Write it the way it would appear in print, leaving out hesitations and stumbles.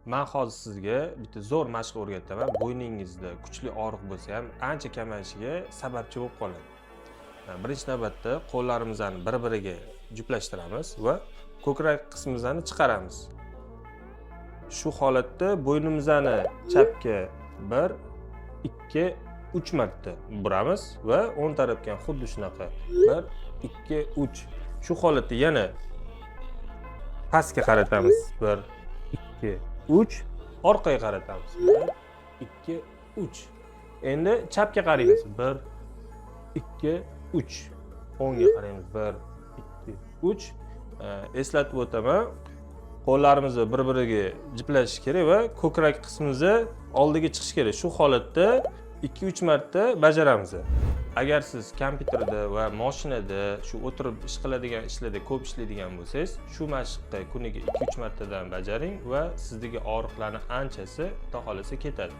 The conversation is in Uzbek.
Man hozir sizga bitta zo'r mashq o'rgataman. Bo'yningizda kuchli og'riq bo'lsa ham, ancha kamayishiga sababchi bo'lib qoladi. Birinchi navbatda qo'llarimizni bir biriga juplashtiramiz va ko'krak qismimizni chiqaramiz. Shu holatda bo'ynimizni chapga bir, ikki, uch marta buramiz va o'ng tarafga ham xuddi shunaqa bir, ikki, uch. Shu holatda yana pastga qaratamiz, bir, ikki, uch, orqaga qaratamiz, bir, ikki, uch. Endi chapga qaraymiz, bir, ikki, uch, o'ngga qaraymiz, bir, ikki, uch. Eslatib o'taman, qo'llarimizni bir biriga jiplashish kerak va ko'krak qismimizni oldiga chiqishi kerak. Shu holatda 2-3 marta bajaramiz. Agar siz kompyuterda va mashinada shu o'tirib ish qiladigan ishlarda ko'p ishlaydigan bo'lsangiz, shu mashqni kuniga 2-3 martadan bajaring va sizdagi og'riqlarni anchasi, xudo xohlasa, ketadi.